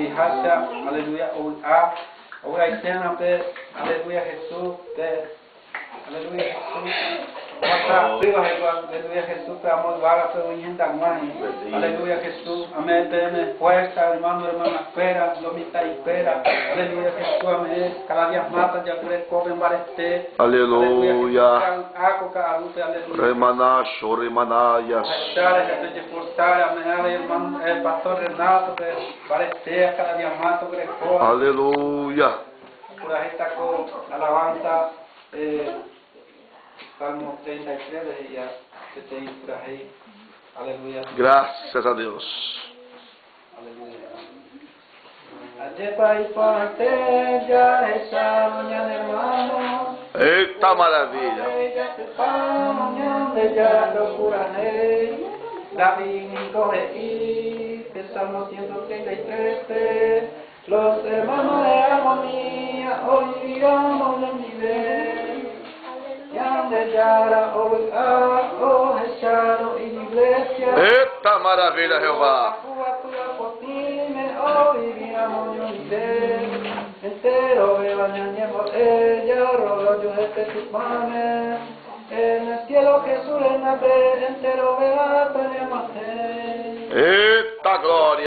He'iháicha, aleluya, ovy'a, ovy'aiténa pe, aleluya, Jesús, pe, aleluya, Jesús, ohasa'asýva he'íva, aleluya, Jesús, pe amo yvágape oĩ hendag̃ua he'i, aleluya, Jesús, ame'ẽ peẽme fuerza, hermano, hermana-kuéra, lo mitã'ikuéra, aleluya, Jesús, ame'ẽ cada día más tajaguereko pe mbarete, aleluya, Jesús, Aleluya. javy'a ko ka'arúpe, aleluya. Remanacho, remanayas. Ohecháre ha pejeforsáre ame'ẽ avei hermano, eh, pastor Renato-pe mbarete cada día más toguerekóva. Aleluya. Purahéita ko alabanza eh, Salmo 33 re he'íva peteĩ purahéi. Aleluya. Gracias a Dios. Aleluya. Ajépa iporãite jahecharõ ñane hermano. Eita maravilla. Jatypárõ Ñandejára purahéi. David niko he'i pe Salmo 133-pe, Los hermanos de armonía oĩramo ñondive. Ñandejára ovy'a ohecharõ iglesia. Eita maravilha, Jeová. Py'apotĩme oviviramo ñondive. Enterovéva ñañembo'e jaroga ojuehe Tupãme. En el cielo Jesús renape enterovéva tañag̃uahẽ. Eita glória.